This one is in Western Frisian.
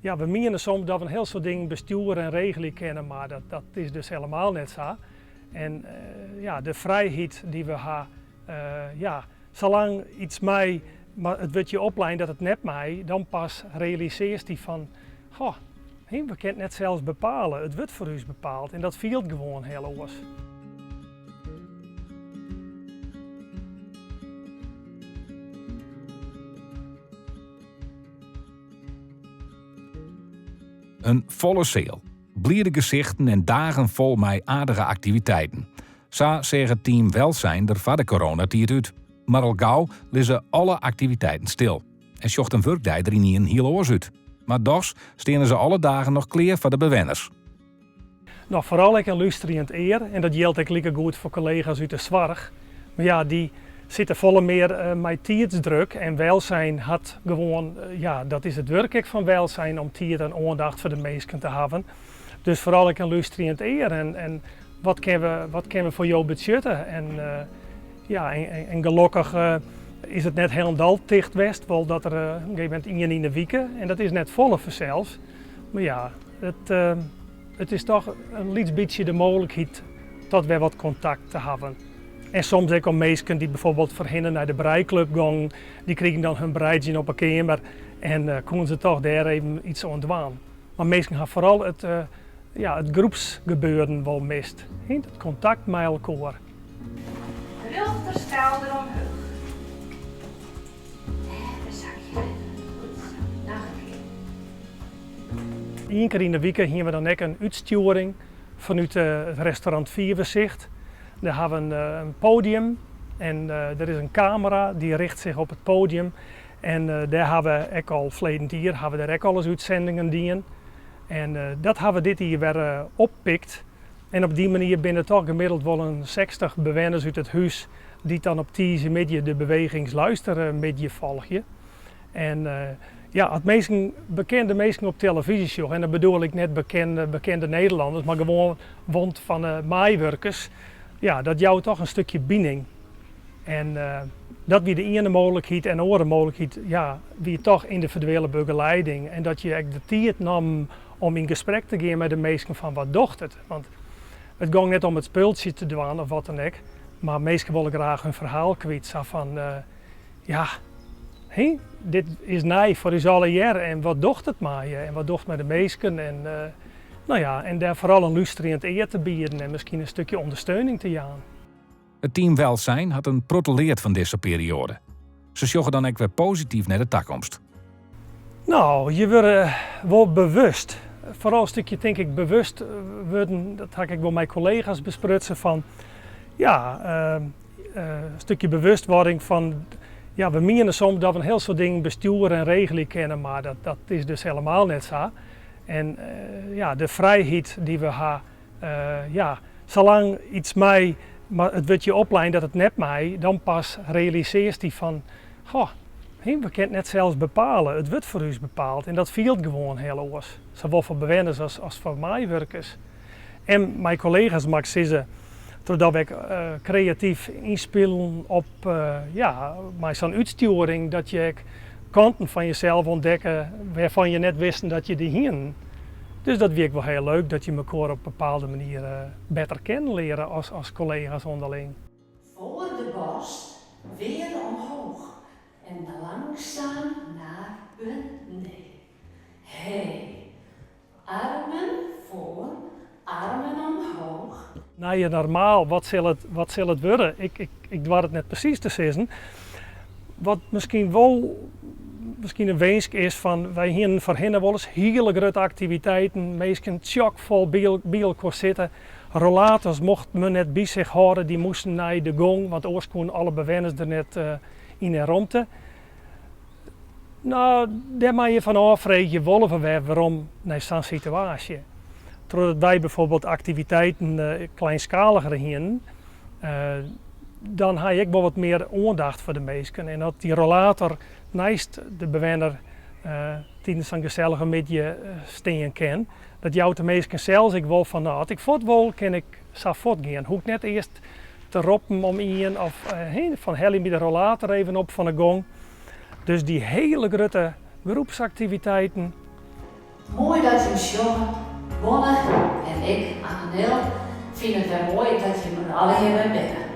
Ja, we miene soms dat we in hiel soad dingen bestjoere en regelje kinne, mar dat, dat is dus helemaal net sa. En ja, de frijheid dy't we ha, ja, salang iets mei, mar it wurdt je oplein dat it net mei, dan pas realisearst dy fan, goh, we kinne it net sels bepale, it wurdt foar ús bepaald en dat fielt gewoan hiel oars. In folle seal, bliide gesichten en dagen fol mei aardige aktiviteiten. Sa seach it team Welzijn der foar de coronatiid út. Mar al gau lizze alle aktiviteiten stil en sjocht in wurkdei der ynienen hiel oars út. Mar dochs steane se alle dagen noch klear foar de bewenners. No, foaral ek in lústerjend ear en dat jildt ek likegoed foar kollega's út de soarch. Mar ja, dy sitte folle mear mei tiidsdruk en Welzijn hat gewoan, ja, dat is it wurk ek fan Welzijn om tiid en oandacht foar de minsken te hawwen. Dus foaral ek in lústerjend ear en, en wat kinne we, wat kinne we foar jo betsjutte? En ja, en, en gelokkich is it net hielendal ticht west, wol dat der op in gegeven momint ien yn de wike en dat is net folle fansels. Mar ja, it, it is toch in lyts bytsje de mooglikheid tot wer wat kontakt te hawwen. En soms ek om minsken dy't bijvoorbeeld foarhinne nei de breiklup gongen, dy krigen dan hun breidzjen op 'e keamer en uh, koenen se toch dêr even iets oan dwaan. Mar minsken ha foaral it, uh, ja, it groepsgebeuren wol mist. It kontakt mei elkoar. Rjochter skouder omheech. Even sakje. Goed zo. Noch in kear. Ien kear yn de wike hiene we dan ek in útstjoering fanút it restaurant Fiversicht. Dêr ha we in podium en der is in kamera dy richt sich op it podium. En dêr ha we ek al ferleden jier ha we dêr ek alris útsendingen dien. En dat ha we dit jier wer oppikt. En op dy manier binne toch gemiddeld wol in 60 bewenners út it hús dy't dan op tiisdeimiddei de bewegingsluistermiddei folgje. En ja, as minsken, bekende minsken op televyzje sjogge, en dan bedoel ik net bekende, bekende Nederlanners, mar gewoan wond fan de meiwurkers, ja, dat jout toch in stikje bining. En dat wie de iene mooglikheid. En de oare mooglikheid, ja, wie toch yndividuele begeleiding. En dat je ek de tiid nam om yn gesprek te gean mei de minsken fan wat docht it. Want it gong net om it spultsje te dwaan of wat dan ek, mar minsken wolle graach hun ferhaal kwyt. Sa fan, ja, hé, dit is nij foar ús allegear en wat docht it mei je en wat docht mei de minsken en no ja, en dêr foaral in lústerjend ear te bieden en miskien in stikje ûndersteuning te jaan. It team Welzijn hat in protte leard fan dizze perioade. Se sjogge dan ek wer posityf nei de takomst. No, je wurde wol bewust. Foaral in stikje tink ik bewust wurden, dat ha ik ek wol mei kollega's besprutsen, fan ja, in stikje bewustwording fan ja, we miene soms dat we in hiel soad dingen bestjoere en regelje kinne, mar dat, dat is dus helemaal net sa. En ja, de frijheid dy't we ha, ja, salang iets mei, mar it wurdt je oplein dat it net mei, dan pas realisearst dy fan, goh, we kinne it net sels bepale, it wurdt foar ús bepaald. En dat fielt gewoan hiel oars, sawol foar bewenners as, as foar meiwurkers. En mei kollega's moat ik sizze, trochdat we ek kreatyf ynspilen op, ja, mei sa'n útstjoering, dat je ek kanten fan jesels ûntdekke wêrfan je net wisten dat je dy hienen. Dus dat wie ek wol hiel leuk, dat je mekoar op bepaalde manier better kennen leare as, as kollega's ûnderling. Voor de borst weer omhoog en langzaam naar beneden. Hey, armen voor, armen omhoog. Nije normaal, wat sil it, wat sil it wurde? Ik, ik, ik doar it net presys te sizzen. Wat miskien wol miskien in winsk is fan, wy hienen foarhinne wolris hiele grutte aktiviteiten, minsken tsjokfol by, by elkoar sitte. Rollators mocht men net by sich hâlde, dy moasten nei de gong, want oars koenen alle bewenners der net yn 'e romte. No, dêr moatte je fan ôffreegje, wolle we wer werom nei sa'n situaasje? Trochdat wy bijvoorbeeld aktiviteiten kleinskaliger hienen, dan ha je ek wol wat mear oandacht foar de minsken. En as dy rollator neist de bewenner tidens sa'n gesellige middei stean kin, dat jout de minsken sels ek wol fan, no, as ik fuort wol, kin ik sa fuortgean. Hoech ik net earst te roppen om ien of fan helje my de rollator even op fan 'e gong. Dus dy hiele grutte groepsaktiviteiten. Moai dat jim sjogge, Bonne en ik, Anne Nel, fine it wer moai dat jim der allegear wer binne.